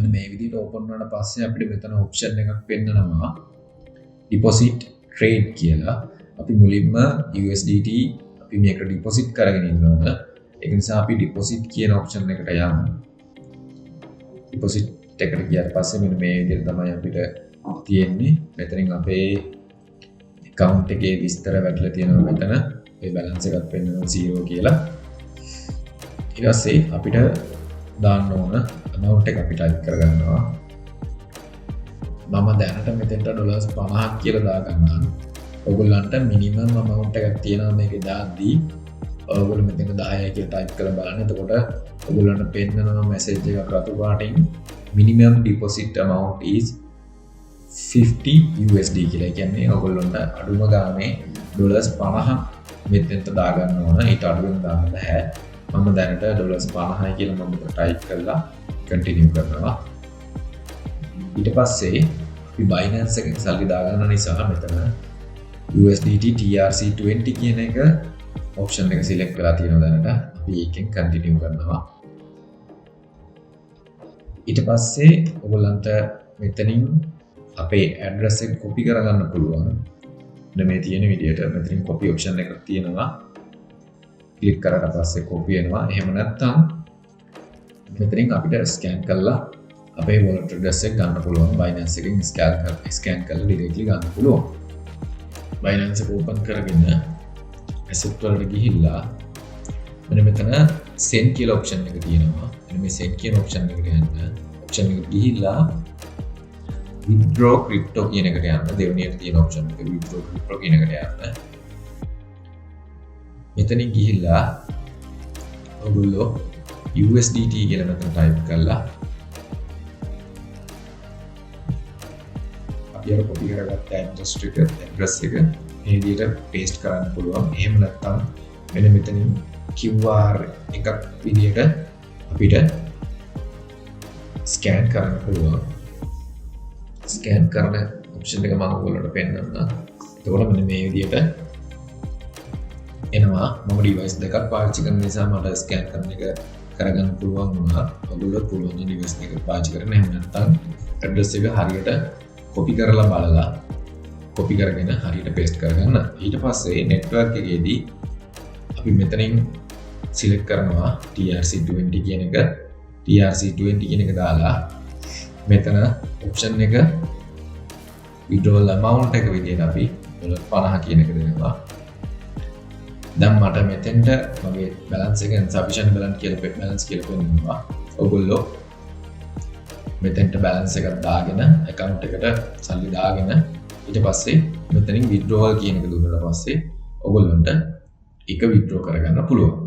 මෙන්න මේ විදිහට ඕපන් වුණාට පස්සේ අපිට මෙතන ඔප්ෂන් එකක් පෙන්නනවා ඩිපොසිට් ට්‍රේඩ් කියලා. අපි මුලින්ම USDT අපි මේක ඩිපොසිට් කරගෙන ඉන්න ඕන. ඒක නිසා අපි ඩිපොසිට් කියන ඔප්ෂන් එකට යමු. ඩිපොසිට් එකට ගියාට පස්සේ මෙන්න මේ විදිහට තමයි අපිට තියෙන්නේ. මෙතනින් අපේ ඇකවුන්ට් එකේ විස්තර වැටලා තියෙනවා මෙතන. ඒ බැලන්ස් එකක් පෙන්නනවා 0 කියලා. ඊට පස්සේ අපිට දාන්න ඕන amount එක අපි ටයිප් කරගන්නවා. මම දැනට මෙතෙන්ට ඩොලර්ස් 50ක් කියලා දාගන්නම්. ඔයගොල්ලන්ට මිනිමම් amount එකක් තියෙනවා මේකේ දාද්දී. ඔයගොල්ලෝ මෙතන 10යි කියලා ටයිප් කරලා බලන්න. එතකොට ඔයගොල්ලන්ට පෙන්නනවා මැසේජ් එකක් රතු පාටින් minimum deposit amount is 50 USD කියලා. ඒ කියන්නේ ඔයගොල්ලන්ට අඩුම ගානේ ඩොලර්ස් 50ක් මෙතෙන්ට දාගන්න ඕන. ඊට අඩුවෙන් දාන්න බෑ. මම දැනට ඩොලර්ස් 50යි කියලා මම මෙතන ටයිප් කරලා කන්ටිනියු කරනවා. ඊට පස්සේ අපි Binance එකෙන් සල්ලි දාගන්න නිසා මෙතන USDT TRC20 කියන එක ඔප්ෂන් එක සිලෙක්ට් වෙලා තියෙනවා දැනට. අපි ඒකෙන් කන්ටිනියු කරනවා. ඊට පස්සේ ඔයගොල්ලන්ට මෙතනින් අපේ ඇඩ්‍රස් එක කොපි කරගන්න පුළුවන්. මෙන්න මේ තියෙන විදිහට මෙතනින් කොපි ඔප්ෂන් එකක් තියෙනවා. ක්ලික් කරාට පස්සේ කොපි වෙනවා. එහෙම නැත්නම් මෙතනින් අපිට ස්කෑන් කරලා අපේ වොලට් ඇඩ්‍රස් එක ගන්න පුළුවන්. Binance එකෙන් ස්කෑන් කරලා ඩිරෙක්ට්ලි ගන්න පුළුවන්. Binance එක ඕපන් කරගෙන ඇසෙට් වලට ගිහිල්ලා මෙන්න මෙතන send කියලා ඔප්ෂන් එක තියෙනවා. මෙන්න මේ send කියන ඔප්ෂන් එකට යන්න. ඔප්ෂන් එකට ගිහිල්ලා withdraw crypto කියන එකට යන්න. දෙවෙනියට තියෙන ඔප්ෂන් එක withdraw crypto කියන එකට යන්න. මෙතනින් ගිහිල්ලා ඔයගොල්ලෝ USDT කියලා මෙතන ටයිප් කරලා අපි අර කොපි කරගත්ත ඇඩ්‍රස් එක මේ විදිහට පේස්ට් කරන්න පුළුවන්. එහෙම නැත්නම් මෙන්න මෙතනින් QR එකක් විදිහට අපිට ස්කෑන් කරන්න පුළුවන්. ස්කෑන් කරන ඔප්ෂන් එක මම ඔයගොල්ලන්ට පෙන්නන්නම්. එතකොට මෙන්න මේ විදිහට එනවා. මම ඩිවයිස් දෙකක් පාවිච්චි කරන නිසා මට ස්කෑන් කරන එක කරගන්න පුළුවන් වුණා. ඔයගොල්ලෝ පුළුවන් නම් ඩිවයිස් දෙකක් පාවිච්චි කරන්න. එහෙම නැත්නම් ඇඩ්‍රස් එක හරියට කොපි කරලා බලලා කොපි කරගෙන හරියට පේස්ට් කරගන්න. ඊට පස්සේ නෙට්වර්ක් එකේදී අපි මෙතනින් සිලෙක්ට් කරනවා TRC20 කියන එක. TRC20 කියන එක දාලා මෙතන ඔප්ෂන් එක withdrawal amount එක විදිහට අපි ඩොලර් 50 කියන එක දෙනවා. දැන් මට මෙතෙන්ට මගේ බැලන්ස් එක insufficient balance කියලා බැලන්ස් කියලා පෙන්නනවා. ඔයගොල්ලෝ මෙතෙන්ට බැලන්ස් එකක් දාගෙන ඇකවුන්ට් එකට සල්ලි දාගෙන ඊට පස්සේ මෙතනින් withdrawal කියන එක දුන්නාට පස්සේ ඔයගොල්ලන්ට එක withdraw කරගන්න පුළුවන්.